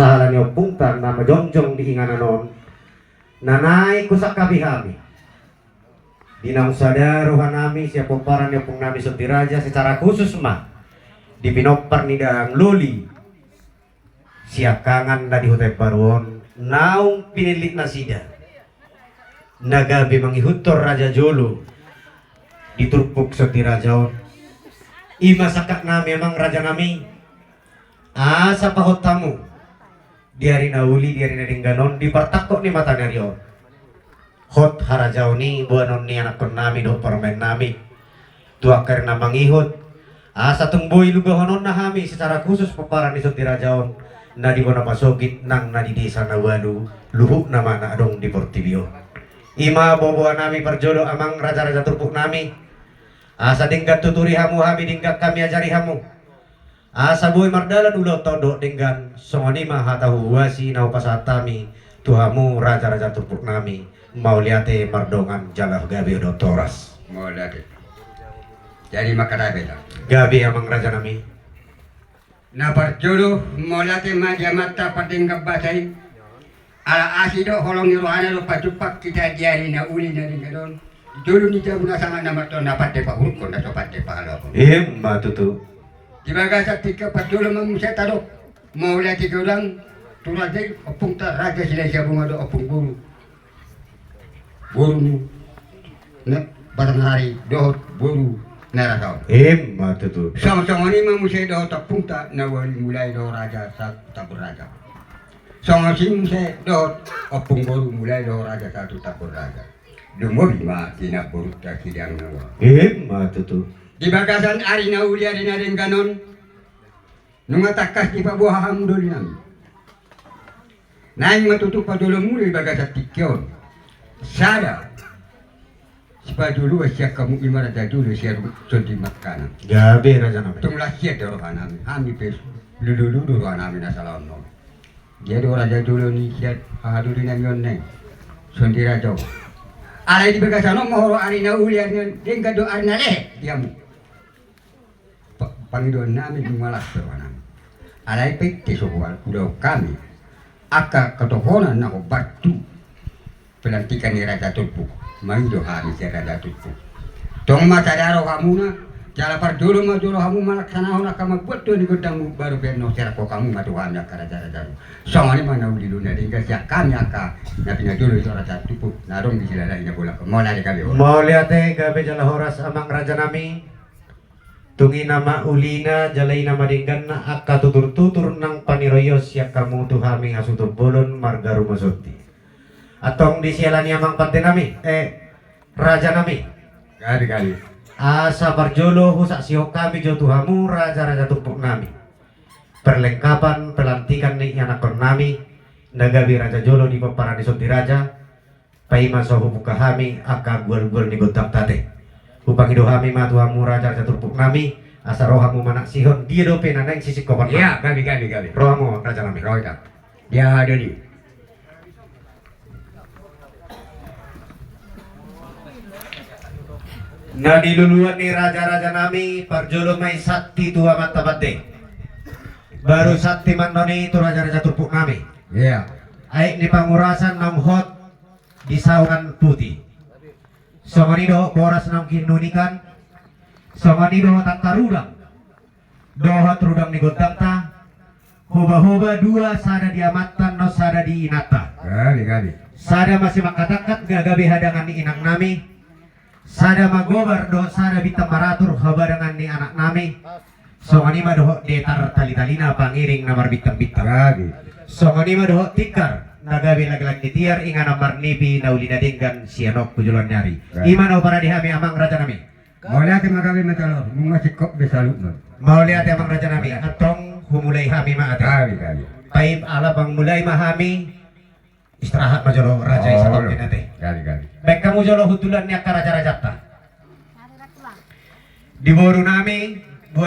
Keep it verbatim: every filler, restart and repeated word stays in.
Sahala ni ompungta na jongjong di inganan on, na naeng husangkapi hami. Di naung sada rohanami sian pomparan ni ompungnami Sondi Raja, secara khusus ma di pinompar ni dahahang loli siangkangan na di Huta Imbaru on, naung pinillit nasida na gabe mangihuthon raja jolo di turpuk Sondi Raja on. I ma sangkapnami amang rajanami, asa pahot hamu di ari na uli, di ari na denggan on, di partangkok ni mata ni ari on, hot harajaon i boanon ni anakkonnami dohot parumaennami tu angka ari na mangihut, asa tung boi lugahononna hami secara khusus pomparan ni Sondi Raja on, na di bona pasogit nang na di desa na ualu, luhutna ma na adong di portibi on. I ma boaboanami parjolo amang rajaraja turpuknami, asa denggan tuturi hamu hami, denggan hami ajari hamu, asa boi mardalan ulaonta on dohot denggan. Songon i ma hata huhuasi na hupasahat hami tu hamu rajaraja turpuknami. Mauliate mardongan jala gabe dohot horas. Mauliate. Jadi mangkatai beta. Gabe amang rajanami. Na parjolo mauliate ma di Amanta pardenggan basa i. Ala asi do holong ni rohana do pajumpang hita di ari na uli na denggan on. Jolo ni jabu na sangap na martua na pande pahuruphon na so pande pahalophon. I ma tutu. Di bagasan tingki on parjolo ma muse tadok mauliate godang tu raja i, ompungta Raja Silahisabunga dohot ompung boru, boru ni Batanghari dohot boru Naerasahon. I ma tutu. Songon songon i ma muse dohot ompungta na ualu mulai dohot raja sahat tu Tambun Raja. Songon i muse dohot ompung boru mulai dohot raja sahat tu Tambun Raja. Lumobi ma di namborunta sidang na ualu. I ma tutu. Di bagasan ari na uli ari na denggan on, nunga tangkas dipaboa hamu dolinami. Naeng ma tutu pajolo muna di bagasan tingki on. Sada sipajoloan sian hamu i ma raja jolo sian Sondi Mangkana. Gabe rajanami. Tung las sian do rohanami, hami pe lululu do rohanami na salaon on. Dia do raja jolo ni sian haha dolinami on naeng Sondi Raja on. Alai di bagasan on ma horo ari na uli ari na denggan do ari na lehet di hamu. Pa-, pangidoannami nunga las do rohanami. Alai pe ite so huulahon hami angka katohonan na hombar tu pelantikan ni raja turpuk. Mangido hami sian raja turpuk. Tong ma sada rohamuna, jala parjolo ma jolo hamu malaksanahon angka mambuat tua ni gondangmu, baru pe annon serahkon hamu ma tu hami angka rajarajamu. Songon i ma na uli na denggan sian hami angka na pinajolo i tu raja turpuk na adong di Silalahi Nabolak. Mauliate gabe horas. Mauliate gabe jala horas amang rajanami. Tung i nama ulina jala i nama dengganna angka tuturtutur nang paniroion sian hamu tu hami hasuhuton bolon marga Rumah Sondi. Antong disiala ni amang pandenami, eh, rajanami. Gabe, gabe. Asa parjolo husaksihon hami jo tu hamu rajaraja turpuknami perlengkapan pelantikan ni ianakkonnami na gabe raja jolo di pomparan ni Sondi Raja. Paima so hubuka hami angka gualgual ni gondangta ate. Hupangido hami ma tu hamu rajaraja turpuknami, asa ro hamu manaksihon dia dope na naeng sisingkopan. Ia, gabe, gabe, gabe. Ro hamu rajanami. Ro hita. Dia doli. Na niluluan ni rajarajanami parjolo ma i santi tu amanta pande. Baru santi ma annon i tu rajaraja turpuknami. Ia. Aek ni pangurasan naung hot di sahuran puti. Songon i dohot boras naung hinunikan. Songon i dohot angka rudang dohot rudang ni gondangta. Hobahoba dua, sada di amanta annon sada di inanta. Gabe, gabe. Sada ma simangkatangkat gagabe hadangan ni inangnami. Sada ma gobar dohot sada bintang maratur habadangan ni anaknami. Songon i ma dohot detar talitalina pangiring na marbintangbintang. Gabe. Songon i ma dohot tikar na gabe laklak ni tiar inganan marnipi na uli na denggan sian on tu joloan ni ari. Gabe. I ma na huparade hami amang rajanami. Mauliate ma gabe ma jala nunga singkop be saluhutna. Mauliate amang rajanami. Antong humulai hami ma ate. Gabe, gabe. Paima ala pangmulai ma hami. Istirahat ma jolo raja i. Oh, satongkin ate. Gabe, gabe. Baen hamu jolo hundulan ni angka rajarajanta. Di boru nami,